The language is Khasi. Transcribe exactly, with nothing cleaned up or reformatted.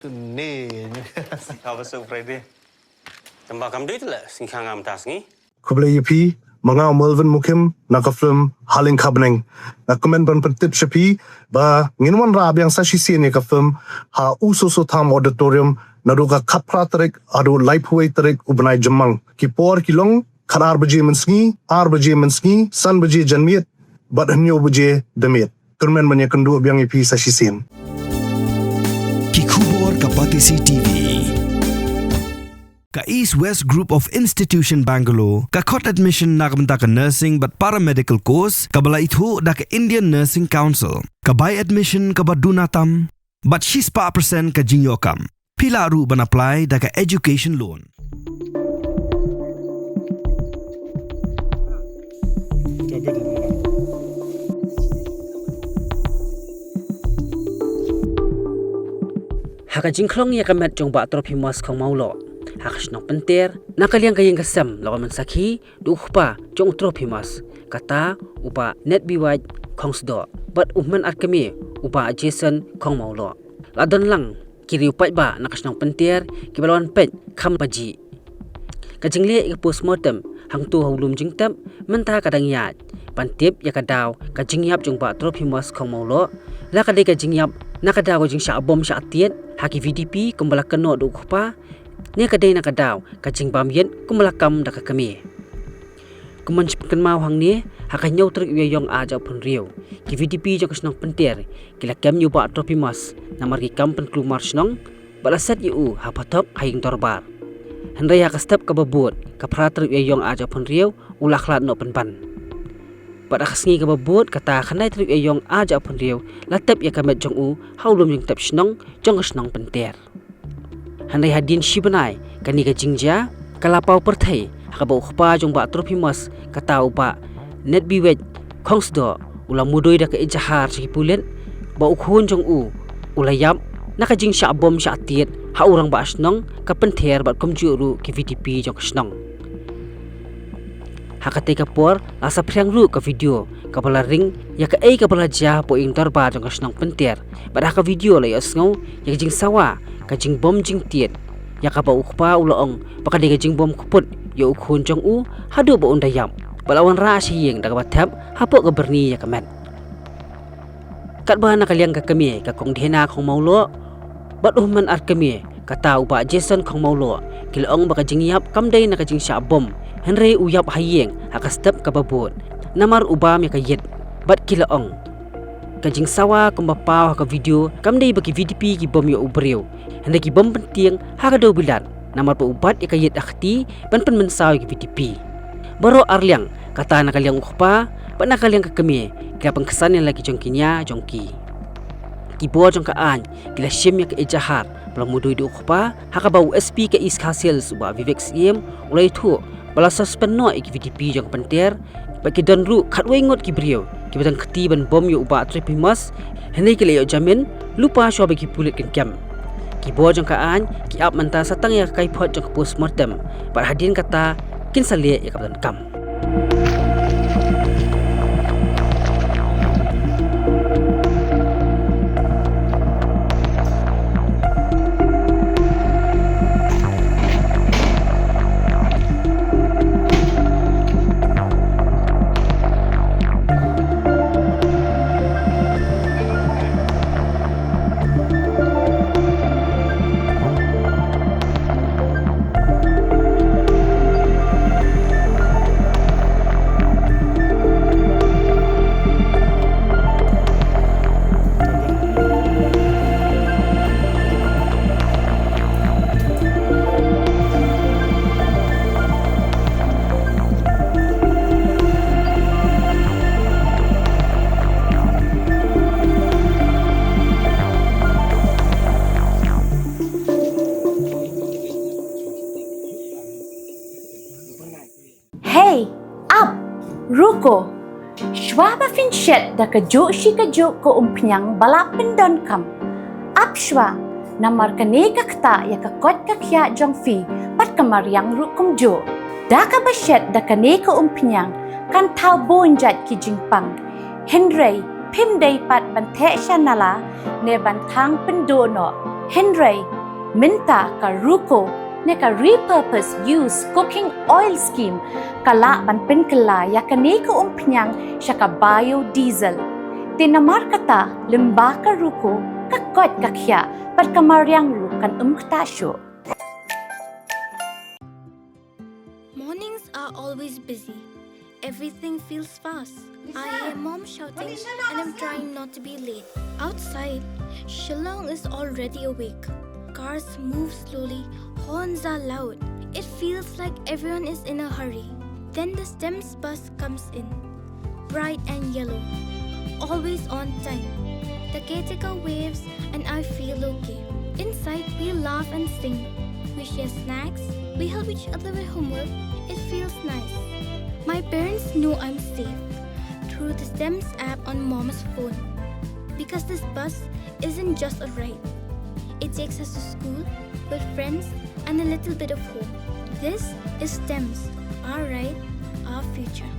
Ni. Sngewbha Friday. Tang ba kam dei te la sngewbha ngam ta sngi. Khublei ïa phi, ma nga u Melvin Mukim, na ka film Haleng Khabneng. Nga kmen ban pyntip sha phi ba ngin wanrah biang sa shisien ïa ka film ha U Soso Tham Auditorium naduh ka khatphra tarik haduh laiphew wei tarik u bnai Jymmang. Ki por ki long khatar baje mynsngi, ar baje mynsngi, san baje janmiet bad hynñiew baje damiet. Kyrmen ban ïakynduh biang ïa phi sa shisien. Ki khubor ka Batesi T V. Ka East West Group of Institution Bangalore ka khot admission na ka bynta ka nursing bad paramedical course kaba la ithuh da ka Indian Nursing Council. Ka bai admission kaba duna tam bad shispah percent ka jingïoh kam. Phi lah ruh ban apply da ka education loan. Ha ka jingkhlong ïa ka met jong Bah Trophimus Khongmawloh ha ka shnong Pynter, na ka liang ka ïing ka sem la wan ban sakhi da u kpa jong u Trophimus, kata u Bah Netbiwait Khongsdoh bad u hynmen ar kmie u Bah Jason Khongmawloh. La don lang ki riew paidbah na ka shnong Pynter kiba la wan peit kham pajih. Ka jingleh ïa ka postmortem hangto ha u lum jingtep mynta ka dang ïaid ban tip ïa ka daw ka jingïap jong Bah Trophimus Khongmawloh. La ka dei ka jingïap na ka daw ka jingshah bom shah tied, ha ki V D P kumba la kynnoh da u kpa, ne ka dei na ka daw ka jingbam ïit kumba la kam da ka kmie. Kum ban pynkynmaw hangne, ha ka hynñiew tarik u Ïaïong arhajar arphew, ki V D P jong ka shnong Pynter ki la kem ïa u Bah Trophimus namar ki kam pynkulmar shnong bad la set ïa u ha phatok ha ïing dorbar. Hynrei ha ka step kaba bud, ka phra tarik u Ïaïong arhajar arphew, u la khlad noh pynban. Bad ha ka sngi kaba bud, kata khyndai tarik u Ïaïong arhajar arphew, la tep ïa ka met jong u ha u lum jingtep shnong jong ka shnong Pynter. Hynrei hadien shi bnai kane ka jingjia ka la paw pyrthei ha kaba u kpa jong Bah Trophimus, kata u Bah Netbiwait Khongsdoh, u la mudui da ka ijahar sha ki pulit ba u khun jong u u la ïap na ka jingshah bom shah tied ha u rangbah shnong ka Pynter bad kumjuh ruh ki V D P jong ka shnong. Ha katei ka por la saphriang ruh ka video kaba la ring ïa kaei kaba la jia hapoh ïing dorbar jong ka shnong Pynter. Bad ha ka video la ïohsngew ïa ka jingsawa ka jingbom jingtied, ïa kaba u kpa u la ong ba ka dei ka jingbom kput ïa u khun jong u haduh ba un da ïap. Bad la wanrah sha ïing da kaba thep hapoh ka byrni ïa ka met. Katba na ka liang ka kmie, ka Kong Dhena Khongmawloh bad u hynmen ar kmie, kata u Bah Jason Khongmawloh, ki la ong ba ka jingïap kam dei na ka jingshah bom, hynrei u ïap ha ïing ha ka step kaba bud namar u bam ïa ka ïit. Bad ki la ong, ka jingsawa kumba paw ha ka video kam dei ba ki V D P ki bom ïa u briew, hynrei ki bom pyntieng ha ka dewbilat namar ba u bat ïa ka ïit ha ka kti ban pynmynsaw ïa ki V D P. Baroh arliang, kata na ka liang u kpa bad na ka liang ka kmie, ki la pynksan ïa la ki jong ki nia jong ki. Ki bor jong ka aiñ ki la shim ïa ka ijahar ba la mudui da u kpa, ha kaba u S P ka East Khasi Hills u Bah Vivek Syiem u la ïathuh ba la suspend noh ïa ki V D P jong ka Pynter. Bad ki don ruh khatwei ngut ki briew kiba don kti ban bom ïa u Bah Trophimus, hynrei ki la ïoh jamin lypa shuwa ba ki pulit kin kem. Ki bor jong ka aiñ ki ap mynta sa tang ïa ka kaiphod jong ka postmortem bad hadien kata kin sa leh ïa kaba donkam. Hey, ap, ruko. Shuwa ba phin shet da kajuh shi kajuh ka umphniang ba la pyndonkam, ap shuwa, namar kane ka ktah ïa ka koit ka khiah jong phi bad ka mariang ruh kumjuh. Da kaba shet da kane ka umphniang kan thaw bun jait ki jingpang. Hynrei phim dei pat ban theh sha nala ne ban thang pynduh noh. Hynrei mynta ka RUCO ne ka Repurpose Used Cooking Oil Scheme ka lah ban pynkylla ïa kane ka umphniang sha ka biodiesel. Te namar kata, lyngba ka RUCO, ka koit ka khiah bad ka mariang ruh kan ym ktah shuh. Mornings are always busy. Everything feels fast. I hear mom shouting and I'm trying not to be late. Outside, Shillong is already awake. Cars move slowly, horns are loud. It feels like everyone is in a hurry. Then the STEMS bus comes in. Bright and yellow. Always on time. The caretaker waves and I feel okay. Inside, we laugh and sing. We share snacks. We help each other with homework. It feels nice. My parents know I'm safe through the STEMS app on mom's phone. Because this bus isn't just a ride. It takes us to school, with friends, and a little bit of home. This is STEMS, our ride, our future.